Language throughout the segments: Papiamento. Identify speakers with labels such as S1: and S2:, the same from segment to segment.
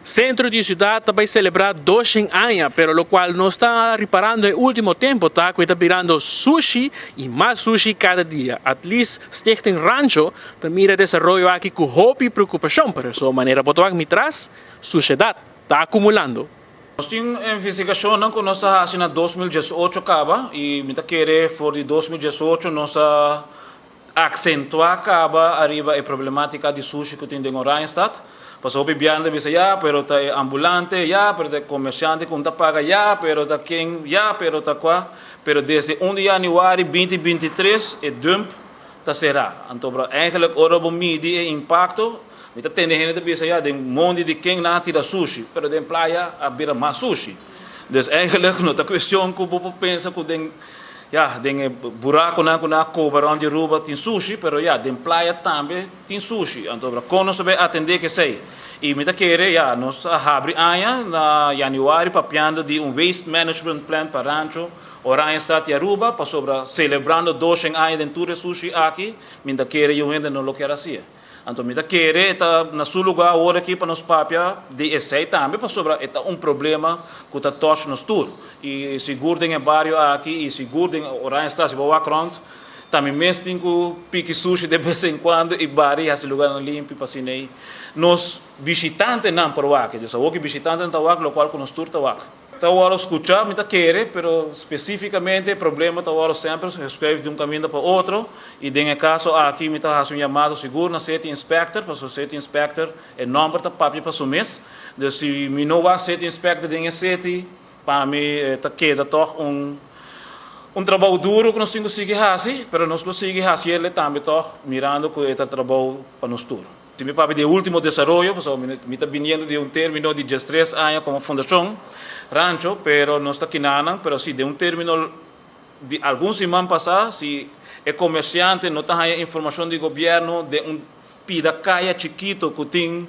S1: Centro di ciudad ta bay celebra 200 aña, pero locual nos ta riparando e ultimo tempo ta cu e ta birando sushi y mas sushi cada dia. At least Stichting Rancho ta mira e desaroyo aki cu hopi preocupacion, pero so manera bo ta wak mi tras, sushedad ta acumulando.
S2: Nos tin investigacionnan cu nos a haci na 2018 caba y mi ta kere for di 2018 nos a accentua caba ariba e problematica di sushi cu tin den Oranjestad. Pasobra hopi biaha ta bisa ya, pero ta e ambulante, ya, pero ta e comerciante cu no ta paga, ya, pero ta ken, ya, pero ta cua. Pero desde 1 di januari 2023 e dump ta cera. Anto bro, eigenlijk ora bo midi e impacto, mi ta tende hende ta bisa ya, den mondi di ken nan a tira sushi, pero den playa a bira mas sushi. Dus eigenlijk no ta cuestion cu bo por pensa cu den, ya, den e buraconan cu nan a coba rond di Aruba tin sushi, pero ya, den playa tambe tin sushi. Anto bro, con nos ta bay atende cu esey? Y mi ta kere, ya, nos a habri aña na januari papiando di un waste management plan pa Rancho Oranjestad y Aruba, pasobra celebrando 200 aña den tur e sushi aki, mi ta kere yu hende no lo kier haci. Anto mi ta kere ta na su lugar awor aki pa nos papia di esey tambe, pasobra e ta un problema cu ta touch nos tur. Y sigur den e bario aki y sigur den Oranjestad, si bo wak rond, tambe mes tin cu piki sushi de vez en cuando y bari haci lugar limpi pa asina nos vishitantenan por wak. Dus awor cu vishitantenan ta wak, locual cu nos tur ta wak. Ta worde scucha, mi ta kere, pero specificamente e problema ta worde semper geschuif di un caminda pa otro y den e caso aki mi ta haci un llamado sigur na City Inspector, pasobra City Inspector e nomber ta papia pa su mes. Dus si mi no wak City Inspector den e city, pa mi ta keda toch un trabou duro cu nos tin cu sigui haci, pero nos lo sigui haci ele tambe toch mirando cu e ta trabou pa nos tur. Si mi papia di e ultimo desaroyo, pasobra mi ta biniendo di un termino di 13 aña como Fundacion Rancho, pero nos ta kinanan, pero si den un termino di algun siman pasa, si e comerciante no ta haya informacion di gobierno den un pida caya chikito cu tin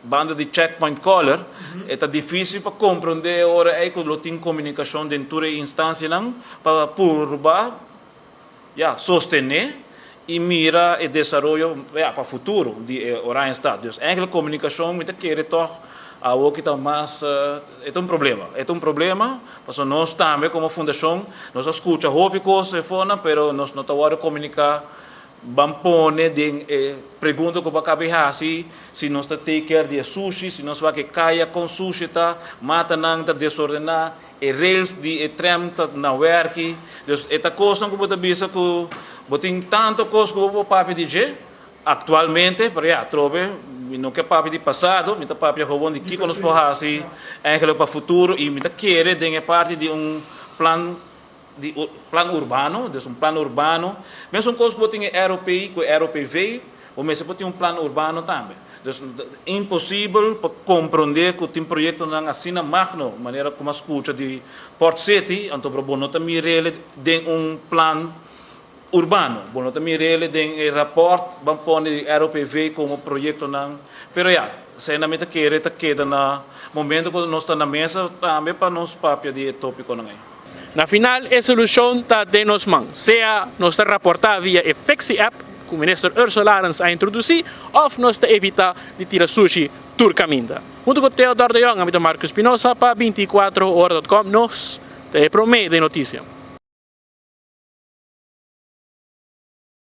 S2: banda di Checkpoint Color, e ta dificil pa comprende ora ey cu lo tin comunicacion den tur e instancianan pa purba, ya, sostene y mira e desaroyo, ya, pa futuro di e Oranjestad. Dus eigenlijk comunicacion mi ta kere toch awo ki ta mas, e ta un problema. E ta un problema, pasobra nos tambe como fundacion nos a scucha hopi cos efona, pero nos no ta worde comunica. Ban pone den e pregunta cu bo a caba di haci, si nos ta take care di e sushi, si nos wak e caya con sushi ta, matanan ta desordena, e rails di e tram ta na werki. Dus e ta cosnan cu bo ta bisa cu bo tin tanto cos cu bo por papia di dje actualmente, pero ya, atrobe mi no ke papia di pasado, mi ta papia gewoon di kico nos por haci eigenlijk pa futuro y mi ta kere den e parti di un plan di plan urbano, dus un plan urbano. Mesun cos cu bo tin e ROP cu e ROPV, bo mester por tin un plan urbano tambe. Dus imposibel pa comprende cu tin proyectonan asina magno, manera como a scucha di Port City, anto pero bo no ta mir'ele den un plan urbano, bo no ta mir'ele den e rapport ban pone di ROPV como proyectonan. Pero ya, esei mi ta kere ta keda na momento cu nos ta na mesa tambe pa nos papia di e topiconan ey.
S1: Na final, e solucion ta den nos man. Sea nos ta raporta via e Fixi app cu Minister Ursula Arends a introduci of nos ta evita di tira sushi tur caminda. Hunto cu Theodor de Jong, ami ta Marco Espinosa pa 24ora.com, nos ta e prome den noticia.